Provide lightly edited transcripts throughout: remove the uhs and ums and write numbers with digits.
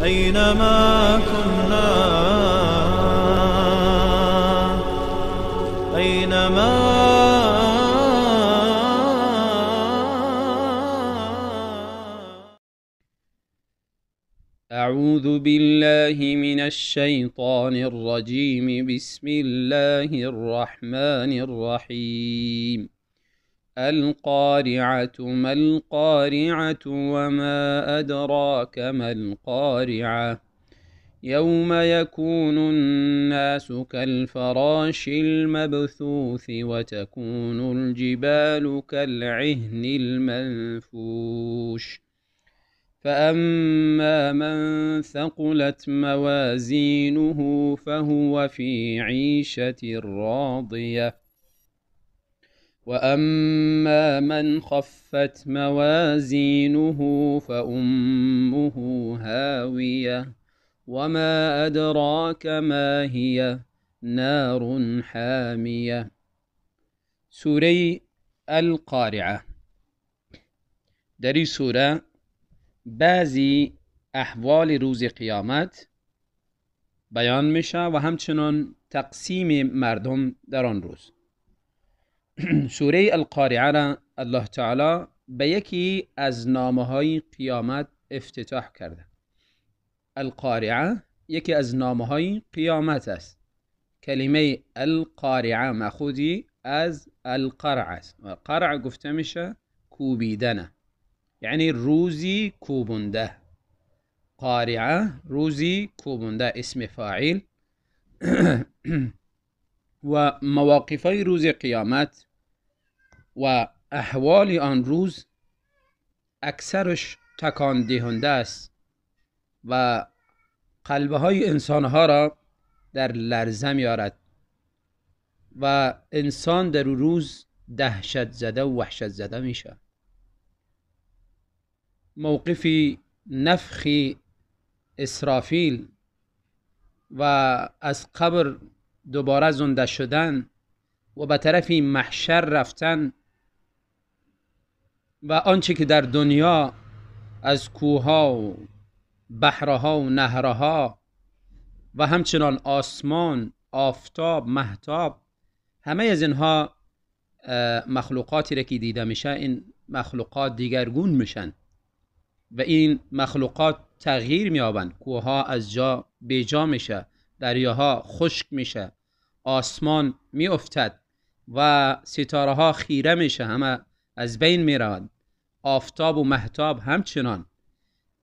أينما كنا، أينما. أعوذ بالله من الشيطان الرجيم. بسم الله الرحمن الرحيم. القارعة ما القارعة وما أدراك ما القارعة. يوم يكون الناس كالفراش المبثوث وتكون الجبال كالعهن المنفوش. فأما من ثقلت موازينه فهو في عيشة راضية، وأما من خفت موازينه فأمه هاوية، وما أدراك ما هي، نار حامية. سورة القارعة. در این سوره بعضی احوال روز قیامت بیان میشه و همچنان تقسیم مردم در آن روز. سوره القارعه را الله تعالی به یکی از نامه‌های قیامت افتتاح کرده. القارعه یکی از نامه‌های قیامت است. کلمه القارعه مأخوذی از القرع است و قرع گفته میشه کوبیدنه، یعنی روزی کوبنده. قارعه روزی کوبنده، اسم فاعل. و مواقف‌های روز قیامت و احوال آن روز اکثرش تکان دهنده است و قلب‌های انسان‌ها را در لرزه می‌آورد و انسان در روز دهشت زده و وحشت زده میشه. موقف نفخ اسرافیل و از قبر دوباره زنده شدن و به طرف محشر رفتن و آنچه که در دنیا از کوه‌ها و بحرها و نهرها و همچنان آسمان، آفتاب، مهتاب، همه از اینها مخلوقاتی را که دیده میشه، این مخلوقات دیگرگون میشن و این مخلوقات تغییر می‌یابند. کوه‌ها از جا بیجا میشه، دریاها خشک میشه، آسمان میافتد و ستاره ها خیره میشه، همه از بین میروند، آفتاب و مهتاب همچنان،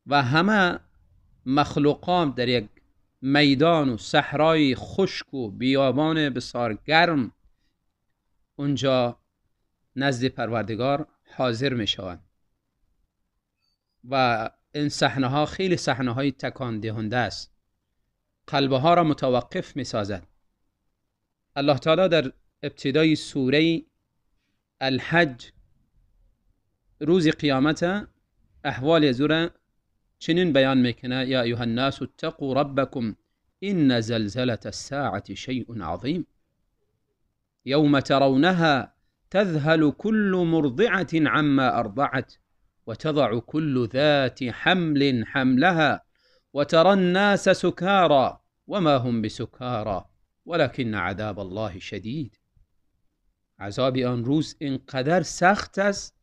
و همه مخلوقات در یک میدان و صحرای خشک و بیابان بسیار گرم اونجا نزد پروردگار حاضر میشوند. و این صحنه ها خیلی صحنه های تکان دهنده است، قلبها را متوقف می سازد. الله تعالی در ابتدای سوره الحج روز قیامت احوال از او را چنین بیان میکنه: یا ایها الناس اتقوا ربکم ان زلزلة الساعة شیء عظیم یوم ترونها تذهل كل مرضعة عما ارضعت وتضع كل ذات حمل حملها وترى الناس سكارى وما هم بسكارى ولكن عذاب الله شدید. عذاب آن روز اینقدر سخت است،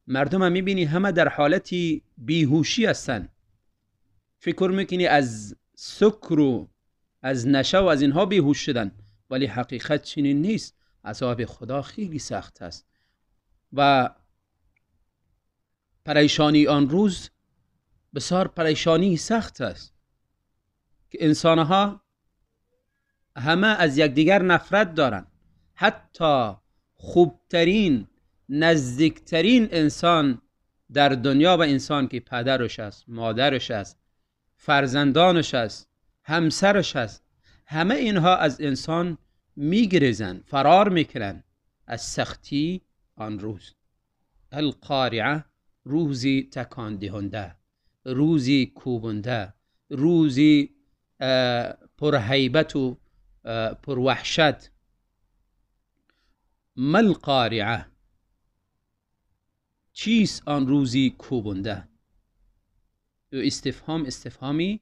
مردم هم میبینی همه در حالت بیهوشی هستند، فکر میکنی از سکر و از نشه و از اینها بیهوش شدن، ولی حقیقت چنین نیست. عذاب خدا خیلی سخت است و پریشانی آن روز بسیار پریشانی سخت است که انسانها همه از یکدیگر نفرت دارند. حتی خوبترین، نزدیکترین انسان در دنیا و انسان که پدرش است، مادرش است، فرزندانش است، همسرش است، همه اینها از انسان میگریزند، فرار میکنند از سختی آن روز. القارعه روزی تکان دهنده، روزی کوبنده، روزی پرهیبت و پروحشت. ما القارعه، چیست آن روزی کوبنده؟ استفهام استفهامی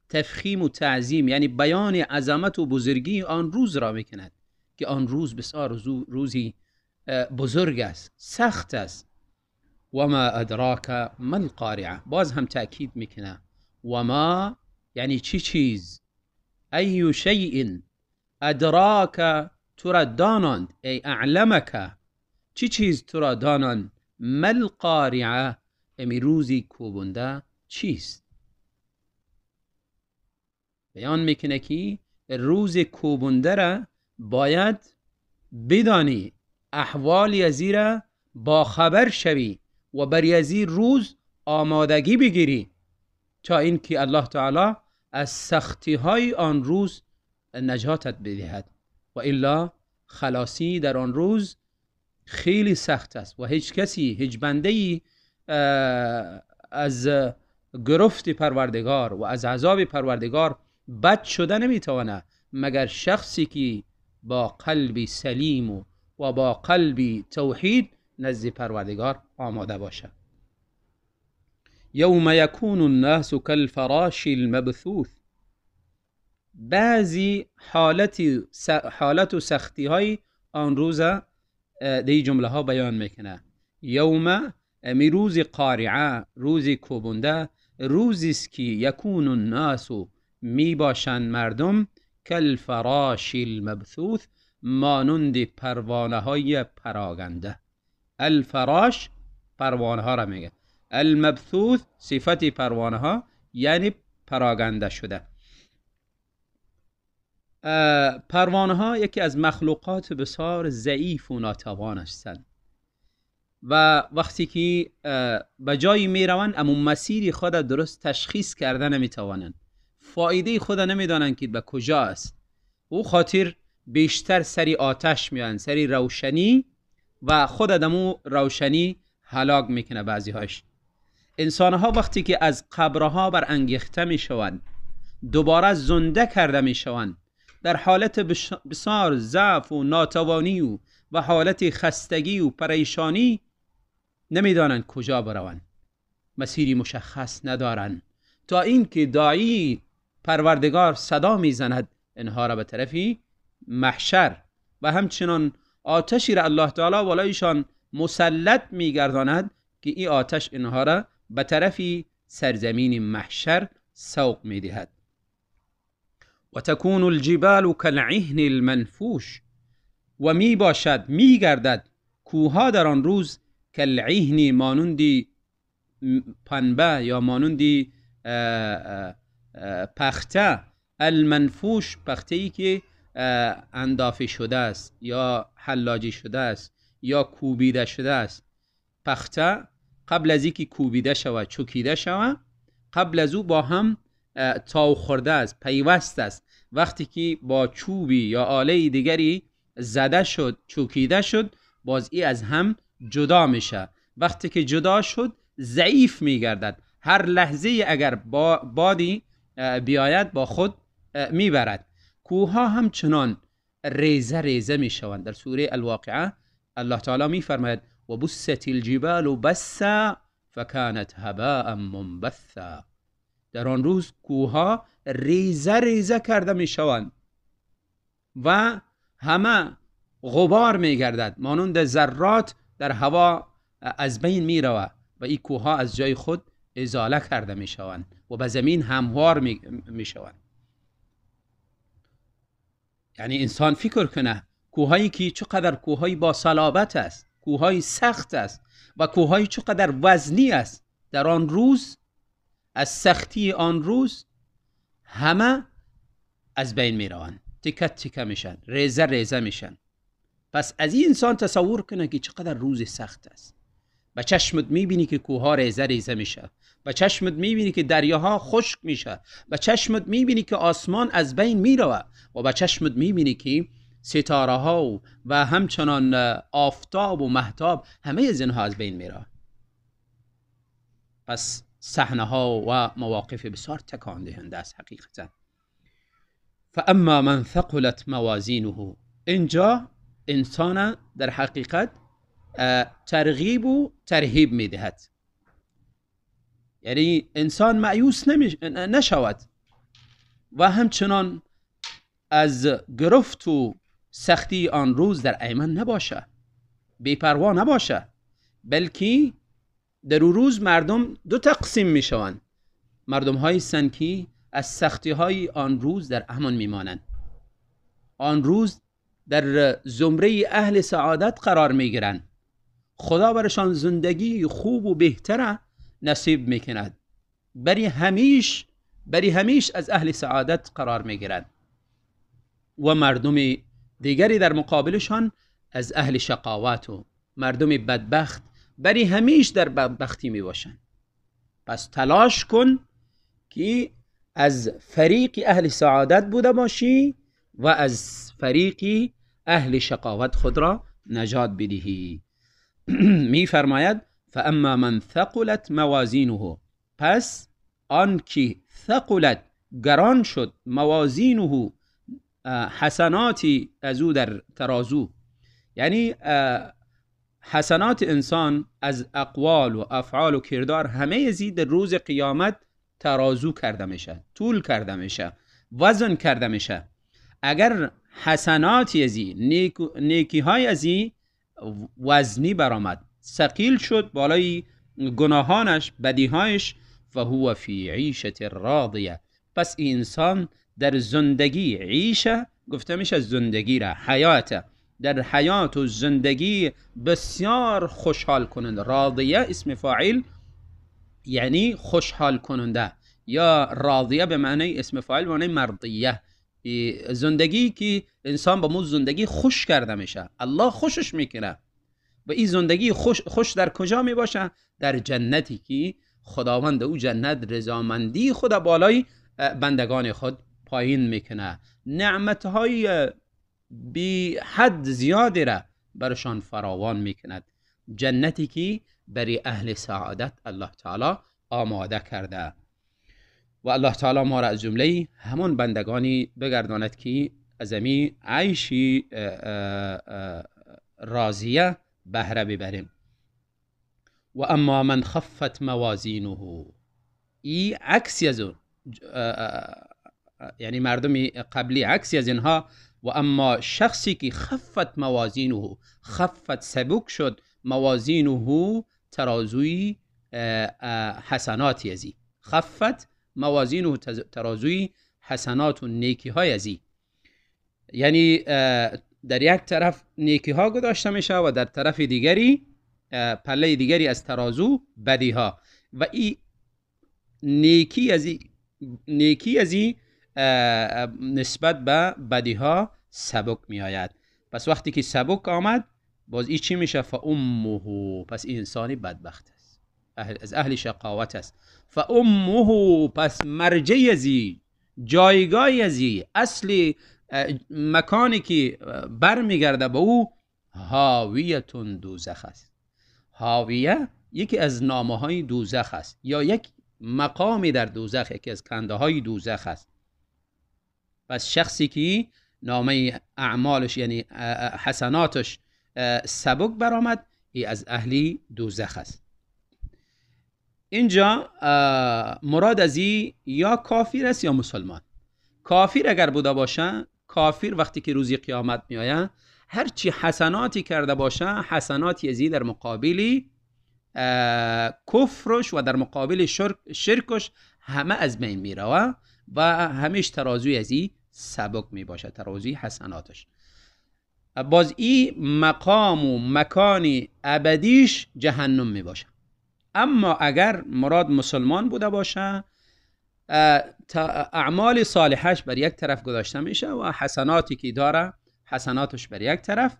تفخیم و تعظیم، یعنی بیان عظمت و بزرگی آن روز را میکند که آن روز بسیار روزی بزرگ است، سخت است. و ما ادراک ما القارعه، باز هم تأکید میکنه و ما یعنی چی چیز، ای شیء ادراک تو را داناند، ای اعلمک چی چیز تو را داناند، ما القارعه امی روزی کوبنده چیست. بیان میکنه که روز کوبنده را باید بدانی، احوال ازی را با خبر شوی و بر ازی روز آمادگی بگیری تا اینکه الله تعالی از سختی های آن روز نجاتت بدهد، و الا خلاصی در آن روز خیلی سخت است و هیچ کسی، هیچ بنده ای از گرفت پروردگار و از عذاب پروردگار بد شده نمیتواند مگر شخصی که با قلب سلیم و با قلب توحید نزد پروردگار آماده باشد. یوم یکون الناس کالفراش المبثوث. بعضی حالت و سختی های آن روز دی جمله ها بیان میکنه. یوم امی روز قارعه، روز کوبنده، روزی است که یکون الناس می باشند مردم، کالفراش المبثوث مانند پروانه های پراگنده. الفراش پروانه ها را میگه، المبثوث صفت پروانه ها یعنی پراگنده شده. پروانه ها یکی از مخلوقات بسیار ضعیف و ناتوان هستند و وقتی که به جایی می روند اما مسیر خود درست تشخیص کرده نمی توانند، فایده خود نمی دانند که به کجا است. او خاطر بیشتر سری آتش میان، سری روشنی و خود دمو روشنی هلاک میکنه بعضی هاش. انسان ها وقتی که از قبرها برانگیخته میشوند، دوباره زنده کرده میشوند، در حالت بسیار ضعف و ناتوانی و حالت خستگی و پریشانی نمیدانند کجا بروند، مسیری مشخص ندارند، تا اینکه داعی پروردگار صدا میزند انها را به طرفی محشر و همچنان آتشی را الله تعالی بالایشان مسلط میگرداند که این آتش انها را به طرفی سرزمین محشر سوق میدهد. و تکون الجبال کالعهن المنفوش، و می باشد می گردد کوها در آن روز کالعهن مانند پنبه یا مانند پخته، المنفوش پخته ای که اندافه شده است یا حلاجی شده است یا کوبیده شده است. پخته قبل از اینکه کوبیده شود، چکیده شود، قبل از او با هم تاو خورده است، پیوست است. وقتی که با چوبی یا آله دیگری زده شد، چکیده شد، باز ای از هم جدا میشه. وقتی که جدا شد ضعیف میگردد، هر لحظه اگر بادی بیاید با خود میبرد. کوها همچنان ریزه ریزه میشوند. در سوره الواقعه الله تعالی میفرماید و بست الجبال بسا فکانت هباء منبثا. در آن روز کوها ریزه ریزه کرده میشوند و همه غبار میگردد، مانند ذرات در هوا از بین میرود و این کوها از جای خود ازاله کرده میشوند و به زمین هموار میشوند. یعنی انسان فکر کنه کوهایی که چقدر کوهایی با صلابت است، کوهایی سخت است و کوهایی چقدر وزنی است، در آن روز از سختی آن روز همه از بین میروند، تکه تکه میشن، ریزه ریزه میشن. پس از این انسان تصور کنه که چقدر روز سخت است. به چشمت میبینی که کوهها ریزه ریزه میشه، به چشمت میبینی که دریاها خشک میشه، به چشمت میبینی که آسمان از بین میروه و به چشمت میبینی که ستاره ها و همچنان آفتاب و مهتاب همه از اینها از بین میره. پس صحنه ها و مواقف بسیار تکان دهنده است حقیقتا. فاما من ثقلت موازینه، اینجا انسان در حقیقت ترغیب و ترهیب میدهد. یعنی انسان مایوس نشود و همچنان از گرفت و سختی آن روز در ایمن نباشه، بی‌پروا نباشه، بلکه در روز مردم دو تقسیم میشوند. مردم های سنکی از سختی های آن روز در امان میمانند، آن روز در زمره اهل سعادت قرار میگیرند، خدا برشان زندگی خوب و بهتر نصیب میکند، بری همیش از اهل سعادت قرار میگیرند. و مردم دیگری در مقابلشان از اهل شقاوت و مردم بدبخت بری همیش در بدبختی میباشند. پس تلاش کن که از فریق اهل سعادت بوده باشی و از فریق اهل شقاوت خود را نجات بدهی. می فرماید فاما من ثقلت موازینه، پس آن که ثقلت گران شد موازینه حسناتی از او در ترازو، یعنی حسنات انسان از اقوال و افعال و کردار همه ازی در روز قیامت ترازو کرده میشه، طول کرده میشه، وزن کرده میشه. اگر حسناتی ازی نیکی های ازی وزنی برآمد، ثقیل شد بالای گناهانش، بدیهایش، فهو فی عیشة راضیه، پس انسان در زندگی، عیشه گفته میشه زندگی را، حیات، در حیات و زندگی بسیار خوشحال کننده. راضیه اسم فاعل یعنی خوشحال کننده، یا راضیه به معنی اسم فاعل به معنی مرضیه، زندگی که انسان با مو زندگی خوش کرده میشه، الله خوشش میکنه. و این زندگی خوش در کجا میباشه؟ در جنتی که خداوند او جنت رضامندی خود بالای بندگان خود پایین میکنه، نعمتهای بی حد زیادی را برشان فراوان میکند، جنتی که برای اهل سعادت الله تعالی آماده کرده. و الله تعالی ما را از جمله همون بندگانی بگرداند که از امی عیشی راضیه بهره ببریم. و اما من خفت موازینه، ای عکسی از اون، یعنی مردم قبلی عکسی از اینها. و اما شخصی که خفت موازینه، خفت سبک شد، موازینه ترازوی حسناتی ازی، خفت موازینه ترازوی حسنات و نیکی های ازی، یعنی در یک طرف نیکی ها گذاشته میشه و در طرف دیگری پله دیگری از ترازو بدی ها، و این نیکی ازی نسبت به بدی ها سبک می آید. پس وقتی که سبک آمد باز این چی میشه؟ فامه، پس این انسانی بدبخت است، از اهل شقاوت است. فامه، پس مرجع ازی، جایگاه ازی، اصل مکانی که برمیگرده به او، هاویتون دوزخ است. هاویه یکی از نامه های دوزخ است، یا یک مقامی در دوزخ، یکی از کنده های دوزخ است. پس شخصی که نامه اعمالش یعنی حسناتش سبک برآمد، ای از اهلی دوزخ است. اینجا مراد از ای یا کافر است یا مسلمان. کافر اگر بوده باشه، کافر وقتی که روزی قیامت می آید هرچی حسناتی کرده باشه، حسناتی ازی در مقابل کفرش و در مقابل شرکش همه از بین می روه و همیش ترازوی ازی سبک می باشه، ترازوی حسناتش. باز ای مقام و مکان ابدیش جهنم می باشه. اما اگر مراد مسلمان بوده باشه، اعمال صالحش بر یک طرف گذاشته میشه و حسناتی که داره حسناتش بر یک طرف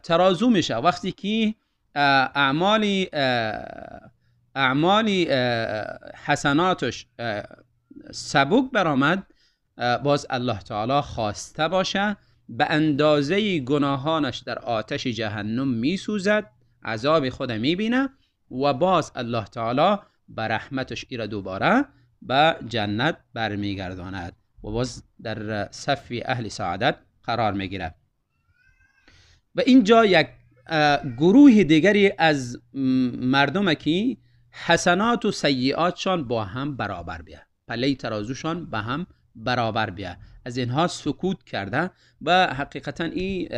ترازو میشه. وقتی که اعمال حسناتش سبک برآمد، باز الله تعالی خواسته باشه به اندازه گناهانش در آتش جهنم میسوزد، عذاب خود میبینه و باز الله تعالی به رحمتش ایره دوباره به جنت برمیگرداند و باز در صف اهل سعادت قرار میگیره. و اینجا یک گروه دیگری از مردم که حسنات و سیئاتشان با هم برابر بیه، پله ترازوشان به هم برابر بیه. از اینها سکوت کرده و حقیقتا این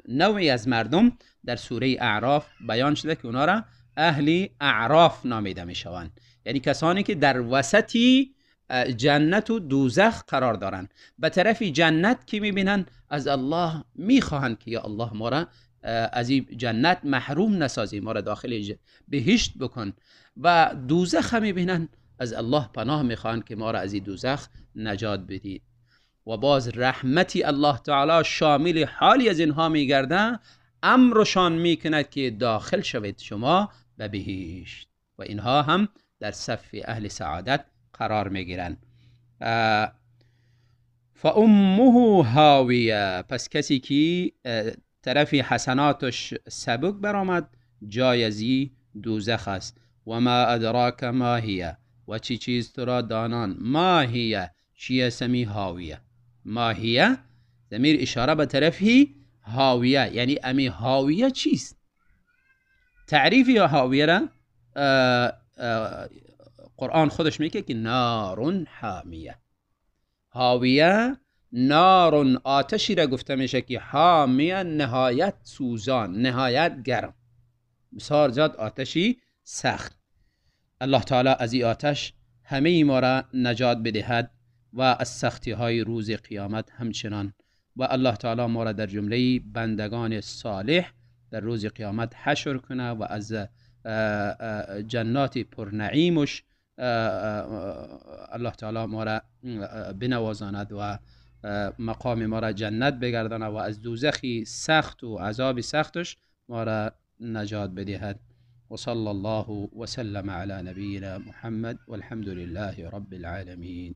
نوعی از مردم در سوره اعراف بیان شده که اونا را اهل اعراف نامیده میشوند، یعنی کسانی که در وسطی جنت و دوزخ قرار دارند. به طرف جنت که میبینن از الله میخواهند که یا الله ما را از این جنت محروم نسازی، ما را داخل بهشت بکن، و دوزخ هم میبینن از الله پناه میخواهند که ما را از این دوزخ نجات بدید. و باز رحمتی الله تعالی شامل حالی از اینها میگرده، امرشان میکند که داخل شوید شما به بهشت، و اینها هم در صف اهل سعادت قرار میگیرند. فامه هاویه، پس کسی که طرف حسناتش سبک برآمد جای ازی دوزخ است. و ما ادراک ما هیه، و چی چیز تو را دانان، ما هیه چیه سمی هاویه. ما هیه ضمیر اشاره به طرفی هاویه، یعنی امی هاویه چیست؟ تعریف هاویه را قرآن خودش میگه که نار حامیه. هاویه نار آتشی را گفته میشه که حامیه نهایت سوزان، نهایت گرم، بسیار زیاد آتشی سخت. الله تعالی از این آتش همه ما را نجات بدهد و از سختی های روز قیامت همچنان، و الله تعالی ما را در جمله بندگان صالح در روز قیامت حشر کنه و از جنات پرنعیمش الله تعالی ما را بنوازاند و مقام ما را جنت بگرداند و از دوزخی سخت و عذاب سختش ما را نجات بدهد. و صلی الله وسلم علی نبینا محمد والحمد لله رب العالمین.